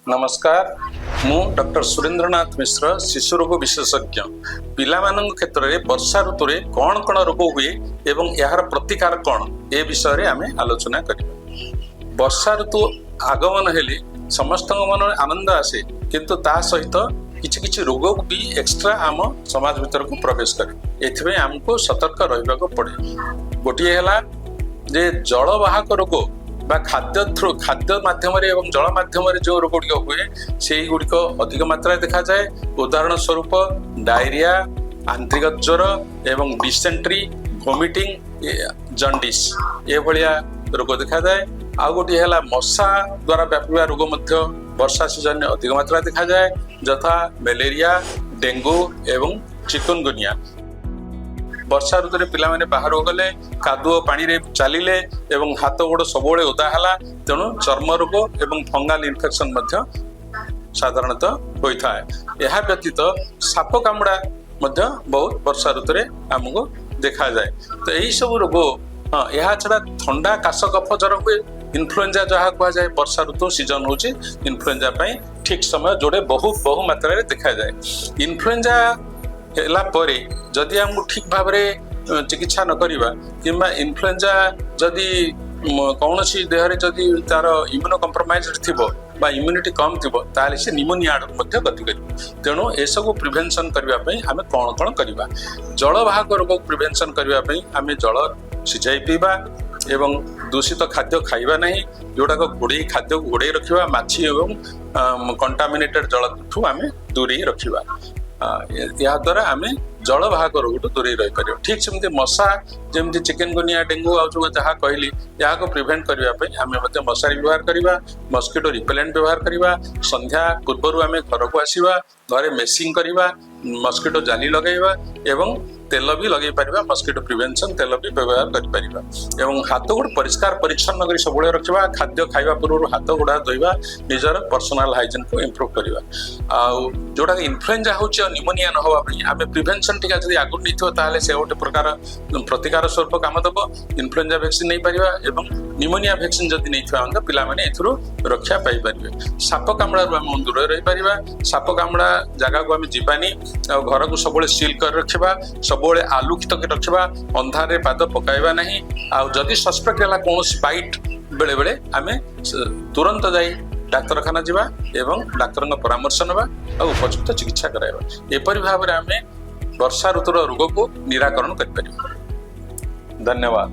ନମସ୍କାର, ମୁଁ ଡକ୍ଟର ସୁରେନ୍ଦ୍ରନାଥ ମିଶ୍ର, ଶିଶୁ ରୋଗ ବିଶେଷଜ୍ଞ। ପିଲାମାନଙ୍କ କ୍ଷେତ୍ରରେ ବର୍ଷା ଋତୁରେ କ'ଣ କ'ଣ ରୋଗ ହୁଏ ଏବଂ ଏହାର ପ୍ରତିକାର କ'ଣ, ଏ ବିଷୟରେ ଆମେ ଆଲୋଚନା କରିବା। ବର୍ଷା ଋତୁ ଆଗମନ ହେଲେ ସମସ୍ତଙ୍କ ମନରେ ଆନନ୍ଦ ଆସେ, କିନ୍ତୁ ତା ସହିତ କିଛି କିଛି ରୋଗ ବି ଏକ୍ସଟ୍ରା ଆମ ସମାଜ ଭିତରକୁ ପ୍ରବେଶ କରେ। ଏଥିପାଇଁ ଆମକୁ ସତର୍କ ରହିବାକୁ ପଡ଼େ। ଗୋଟିଏ ହେଲା ଯେ ଜଳବାହକ ରୋଗ ବା ଖାଦ୍ୟ ଥ୍ରୁ, ଖାଦ୍ୟ ମାଧ୍ୟମରେ ଏବଂ ଜଳ ମାଧ୍ୟମରେ ଯେଉଁ ରୋଗ ଗୁଡ଼ିକ ହୁଏ, ସେଇଗୁଡ଼ିକ ଅଧିକ ମାତ୍ରାରେ ଦେଖାଯାଏ। ଉଦାହରଣ ସ୍ୱରୂପ ଡାଇରିଆ, ଆନ୍ତ୍ରିକ ଜ୍ୱର ଏବଂ ଡିସେଣ୍ଟ୍ରି, ଭୋମିଟିଂ, ଜଣ୍ଡିସ୍, ଏଭଳିଆ ରୋଗ ଦେଖାଯାଏ। ଆଉ ଗୋଟିଏ ହେଲା ମଶା ଦ୍ୱାରା ବ୍ୟାପିବା ରୋଗ ମଧ୍ୟ ବର୍ଷା ସିଜନରେ ଅଧିକ ମାତ୍ରାରେ ଦେଖାଯାଏ, ଯଥା ମ୍ୟାଲେରିଆ, ଡେଙ୍ଗୁ ଏବଂ ଚିକୁନଗୁନିଆ। ବର୍ଷା ଋତୁରେ ପିଲାମାନେ ବାହାରକୁ ଗଲେ, କାଦୁଅ ପାଣିରେ ଚାଲିଲେ ଏବଂ ହାତ ଗୋଡ଼ ସବୁବେଳେ ଓଦା ହେଲା, ତେଣୁ ଚର୍ମ ରୋଗ ଏବଂ ଫଙ୍ଗାଲ ଇନଫେକ୍ସନ ମଧ୍ୟ ସାଧାରଣତଃ ହୋଇଥାଏ। ଏହା ବ୍ୟତୀତ ସାପ କାମୁଡ଼ା ମଧ୍ୟ ବହୁତ ବର୍ଷା ଋତୁରେ ଆମକୁ ଦେଖାଯାଏ। ତ ଏଇ ସବୁ ରୋଗ, ହଁ, ଏହା ଛଡ଼ା ଥଣ୍ଡା, କାଶ, କଫ, ଜ୍ୱର ହୁଏ। ଇନଫ୍ଲୁଏଞ୍ଜା ଯାହା କୁହାଯାଏ, ବର୍ଷା ଋତୁ ସିଜନ ହେଉଛି ଇନଫ୍ଲୁଏଞ୍ଜା ପାଇଁ ଠିକ ସମୟ, ଯୋଉଟା ବହୁ ବହୁ ମାତ୍ରାରେ ଦେଖାଯାଏ। ଇନଫ୍ଲୁଏଞ୍ଜା ହେଲା ପରେ ଯଦି ଆମକୁ ଠିକ ଭାବରେ ଚିକିତ୍ସା ନ କରିବା କିମ୍ବା ଇନଫ୍ଲୁଏଞ୍ଜା ଯଦି କୌଣସି ଦେହରେ ଯଦି ତାର ଇମ୍ୟୁନୋ କମ୍ପ୍ରମାଇଜ ଥିବ ବା ଇମ୍ୟୁନିଟି କମ୍ ଥିବ, ତାହେଲେ ସେ ନିମୋନିଆ ଆଡ଼କୁ ମଧ୍ୟ ଗତି କରିବ। ତେଣୁ ଏସବୁ ପ୍ରିଭେନ୍ସନ୍ କରିବା ପାଇଁ ଆମେ କ'ଣ କ'ଣ କରିବା? ଜଳବାହକ ରୋଗକୁ ପ୍ରିଭେନ୍ସନ୍ କରିବା ପାଇଁ ଆମେ ଜଳ ସିଝାଇ ପିଇବା ଏବଂ ଦୂଷିତ ଖାଦ୍ୟ ଖାଇବା ନାହିଁ, ଯୋଉଟାକ ଘୋଡ଼େଇ, ଖାଦ୍ୟକୁ ଘୋଡ଼େଇ ରଖିବା, ମାଛି ଏବଂ କଣ୍ଟାମିନେଟେଡ୍ ଜଳଠୁ ଆମେ ଦୂରେଇ ରଖିବା। ଏହାଦ୍ୱାରା ଆମେ ଜଳବାହକ ରୋଗଠୁ ଦୂରେଇ ରହିପାରିବା। ଠିକ୍ ସେମିତି ମଶା, ଯେମିତି ଚିକେନଗୁନିଆ, ଡେଙ୍ଗୁ ଆଉ ଯୋଉ ଯାହା କହିଲି, ଏହାକୁ ପ୍ରିଭେଣ୍ଟ କରିବା ପାଇଁ ଆମେ ମଧ୍ୟ ମଶାରୀ ବ୍ୟବହାର କରିବା, ମସ୍କିଟୋ ରିପେଲେଣ୍ଟ ବ୍ୟବହାର କରିବା, ସନ୍ଧ୍ୟା ପୂର୍ବରୁ ଆମେ ଘରକୁ ଆସିବା, ଘରେ ମେସିଂ କରିବା, ମସ୍କିଟୋ ଜାଲି ଲଗାଇବା ଏବଂ ତେଲ ବି ଲଗେଇ ପାରିବା, ମସ୍କିଟୋ ପ୍ରିଭେନ୍ସନ୍ ତେଲ ବି ବ୍ୟବହାର କରିପାରିବା ଏବଂ ହାତ ଗୋଡ଼ ପରିଷ୍କାର ପରିଚ୍ଛନ୍ନ କରି ସବୁବେଳେ ରଖିବା, ଖାଦ୍ୟ ଖାଇବା ପୂର୍ବରୁ ହାତ ଗୋଡ଼ ଧୋଇବା, ନିଜର ପର୍ସନାଲ ହାଇଜିନ୍କୁ ଇମ୍ପ୍ରୁଭ୍ କରିବା। ଆଉ ଯୋଉଟାକି ଇନଫ୍ଲୁଏଞ୍ଜା ହେଉଛି ଆଉ ନିମୋନିଆ ନ ହେବା ପାଇଁ ଆମେ ପ୍ରିଭେନ୍ସନ୍ ଟିକେ ଯଦି ଆଗରୁ ନେଇଥିବ, ତାହେଲେ ସେ ଗୋଟେ ପ୍ରକାର ପ୍ରତିକାର ସ୍ୱରୂପ କାମ ଦେବ। ଇନଫ୍ଲୁଏଞ୍ଜା ଭ୍ୟାକ୍ସିନ୍ ନେଇପାରିବା ଏବଂ ନିମୋନିଆ ଭ୍ୟାକ୍ସିନ୍ ଯଦି ନେଇଥିବା ମଧ୍ୟ ପିଲାମାନେ ଏଥିରୁ ରକ୍ଷା ପାଇପାରିବେ। ସାପ କାମୁଡ଼ାରୁ ଆମେ ଦୂରରେ ରହିପାରିବା। ସାପ କାମୁଡ଼ା ଜାଗାକୁ ଆମେ ଯିବାନି ଆଉ ଘରକୁ ସବୁବେଳେ ସିଲ୍ କରି ରଖିବା, ସବୁବେଳେ ଆଲୋକିତ କରି ରଖିବା, ଅନ୍ଧାରରେ ପାଦ ପକାଇବା ନାହିଁ। ଆଉ ଯଦି ସସ୍ପେକ୍ଟ ହେଲା କୌଣସି ବାଇଟ୍, ବେଳେବେଳେ ଆମେ ତୁରନ୍ତ ଯାଇ ଡାକ୍ତରଖାନା ଯିବା ଏବଂ ଡାକ୍ତରଙ୍କ ପରାମର୍ଶ ନେବା ଆଉ ଉପଯୁକ୍ତ ଚିକିତ୍ସା କରାଇବା। ଏପରି ଭାବରେ ଆମେ ବର୍ଷା ଋତୁର ରୋଗକୁ ନିରାକରଣ କରିପାରିବା। ଧନ୍ୟବାଦ।